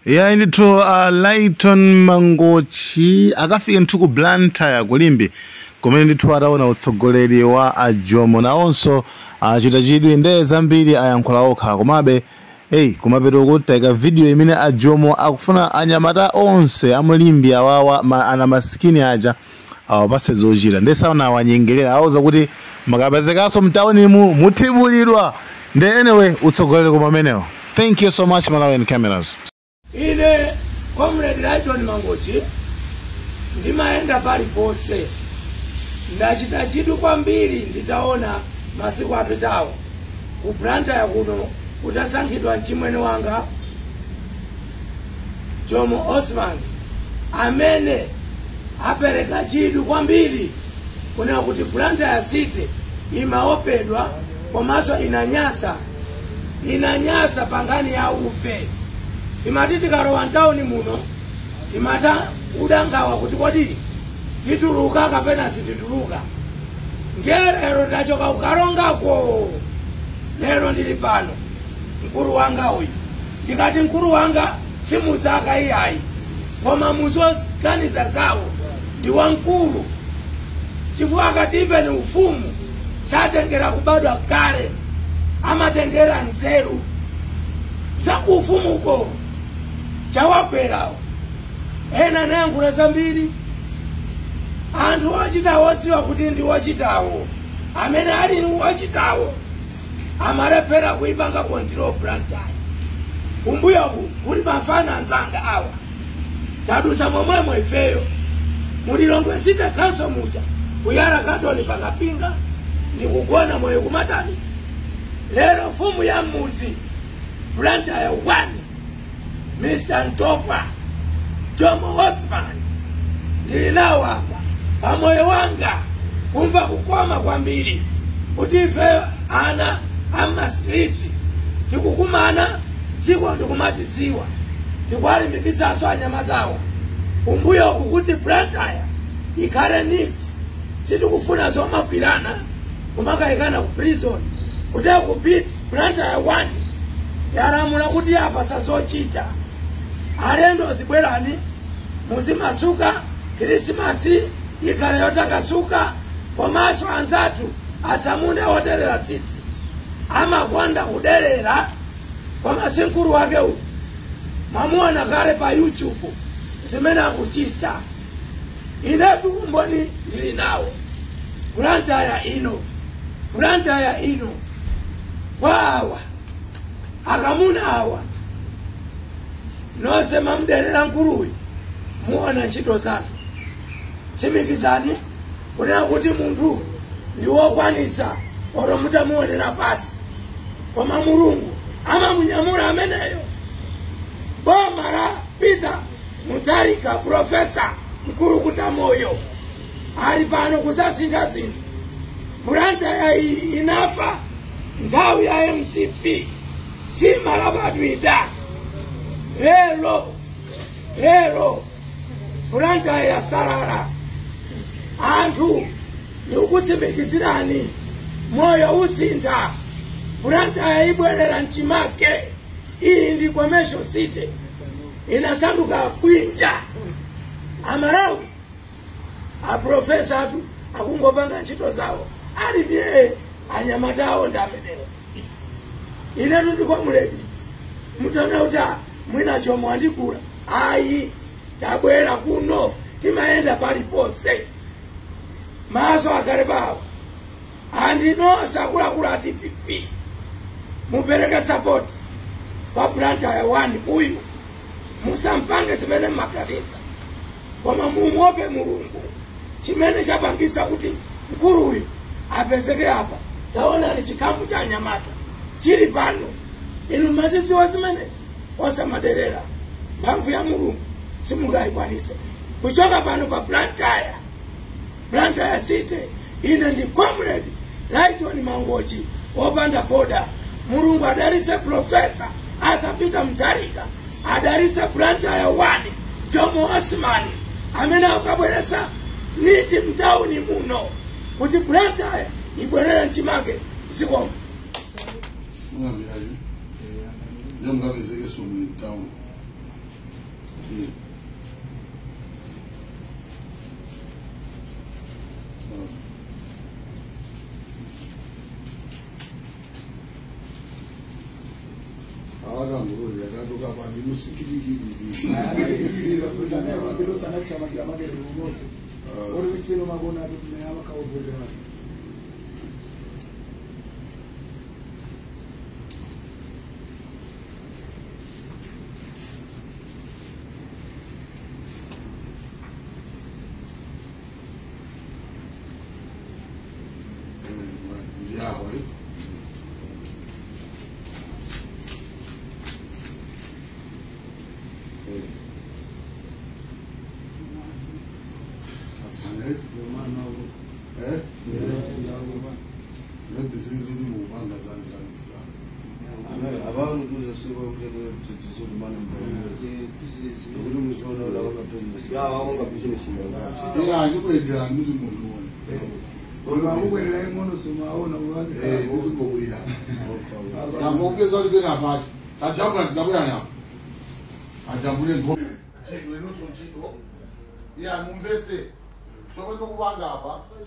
Ya, ndithu, Lighton Mangochi akafika ndithu ku Blantyre, kulimbi kumene ndithu ataona utsogoleri wa aJomo, nawonso achita chidwi. Nde zambiri ayankhula okha, komabe eyi, kumapeto kutayika video imene aJomo akufuna anyamata onse amulimbi awawa ana masikini aja awapase zochita. Nde saona awanyengerera, awuza kuti makapezekanso mtaunimu muthibulidwa. Nde anyway, utsogoleri koma amenewo. Thank you so much, Malawian Cameras. Ine Comrade Lighton Mangochi ndimayenda paliponse. Ndachita chidwi kwambiri nditaona masiku apitawo ku Blantyre kuno kutasankhidwa mchimwene wanga Jomo Osman, amene apereka chidwi kwambiri kunena kuti Blantyre City imaopedwa komanso inanyasa, inanyasa pangani ya uve. Timati tikalowa mtawuni muno timata udangawa kuti kodi tituluka kapena sitituluka. Ndiye lero ndachoka kukalongako, lero ndili pano. Mkulu wanga uyu, ndikati mkulu wanga simuzaka iyayi, koma muzoganiza zawo ndi wamkulu, chifukwa akati even ufumu satengera kubadwa kale, amatengera nzeru zakuufumuko. Chawagwerawo ena anayankhula zambiri. Anthu ochitawo odziwa kuti ndi ochitawo, amene ali ochitawo amalephera kuipanga control Blantyre. Kumbuyoku kuli mafana anzanga awa, tadusa momwemo ifeyo mulilongwe City Council muja, kuyala katoni pakapinga ndikugona moyo kumatani. Lero mfumu ya mudzi Blantyre 1, Mr Ntopwa Jomo Osman, ndili nawo apa. Pamoyo wanga kumva kukoma kwambiri kuti ife ana ama street tikukumana, dziko ndikumatidziwa. Tikuwalimbikitsanso anyamatawa kumbuyoku kuti Blantyre ikhale neat. Sitikufuna zomagwirana kumakayikana ku prison. Kuti ku Blantyre 1 yalamula kuti apasa zochita alendo zibwerani muzimasuka, Kirisimasi ikhale yotakasuka. Komanso anzathu atsamunda oterera tsitsi amakonda kuderera, koma si mkulu wake uyu. Mwamuona kale pa YouTube zimene akuchita. Inetu umboni ndili nawo. Blantyre ino, Blantyre ino, kwa awa akamuna awa nonse mamderera mkuluyu, muona ntchito zake. Tsimikizani kunena kuti munthu ndi wokwanitsa oro mutamuonera pasi, koma Mulungu amamunyamula ameneyo. Boma la Peter Mutharika, Professor Mkulukuta Moyo, ali pano kusasintha zinthu. Blantyre iyi inafa nthawi ya MCP, simalabadwida. Lero, lero Blantyre yasalala. Anthu, ndikukutsimikizirani, moyo usintha. Blantyre ibwerera mchimake. Iyi ndi commercial city, inasanduka bwinja. Amalawi, aprofesa atu akungopanga ntchito zawo alibe, anyamatawo ndi amenewo. Inetu ndikwamuledi mutaona kuti mwina chomwe andikula ayi, tabwera kuno, timayenda paliponse, maso akhale pawo. Andinonse akuluakulu a DPP, mupereke support kwa Blantyre 1 uyu. Musampange zimene mmaganiza, koma mumuope Mulungu chimene chapangisa kuti mkulu uyu apezeke apa. Taonani chikhamu cha anyamata chili pano. Inu maziziwa zimenezi, osamaderera. Mphamvu ya Mulungu simungayikwanitse. Kuchoka pano pa Blantyre, Blantyre City, ine ndi Comrade Lighton Mangochi wopanda boda. Mulungu adalise Professor Arthur Peter Mutharika, adalise Blantyre 1 Jomo Osman amene akabweresa neat mtauni muno kuti Blantyre ibwerere mchimake. Zikomo. Mungambirayo ndio mungapezeke mu town.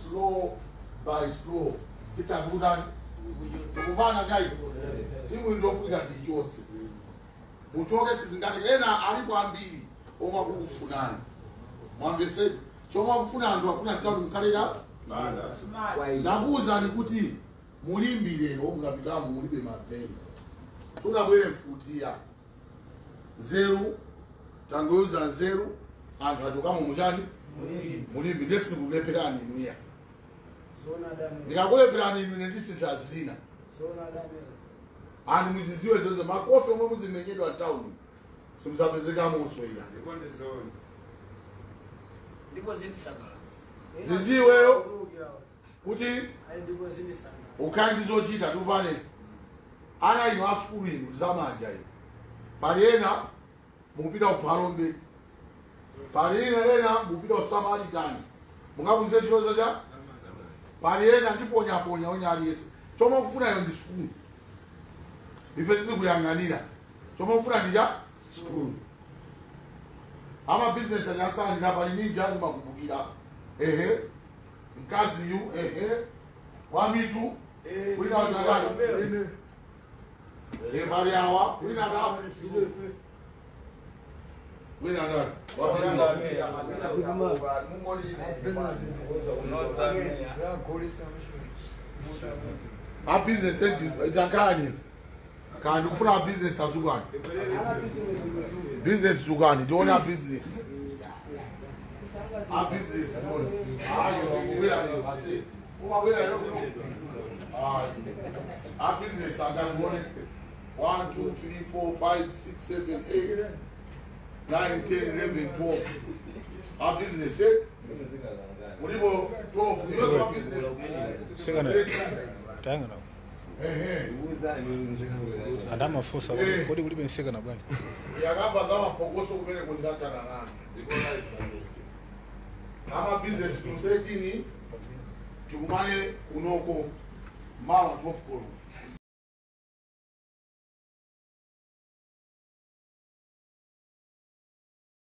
Slow by slow. Guys, muchoke sizingati ena alipo ambiri omwe akukufunani mwamvese chomwe akufuna anthu akufuna nthawi mukhalira ndakuwuzani kuti mulimbirero mukapitamo mulibe maveni sunabwere mfutiya nzeru tangoyuza nzeru anthu achokamo muchani mulimbi ndesi ndikulepherani inuya ndikakulepherani inu ndisintha zina and muziziwe zozo makofi omwe muzimenyedwa town simuzapezeka monso iya ndipo zindisangalatsa ziziweyo kuti ukhale zochita tuvane ana inu asukulu inu zamanja inu pali ena mukupita kuphalombe pali ena mukupita kusamalitani mungakuze chiloza cha pali ena ndiponyaponya onya aliyese chomwe mukufunayo ndi sukulu ife tizikuyang'anira chomwe mufuna ndi cha sukulu ama business anyasanira pali ninja ndimakumbukira ehe mkaziyu ehe wamitu wina wachakali pali awa wina da wina da a business itakani kandi kufuna business azukani business zukani ndiona business a business ayo ngwira leo basi umawira leo ayo a business akangone 1 2 3 4 5 6 7 8 9 10 11 12 a business mulipo 12 niyo business sikana tangana andama fusa kodi kulibe nsekana bwana yakamba za mapokoso kumene kundikachana nani ama business 13 tikumane kunoko mawa 12 koloko.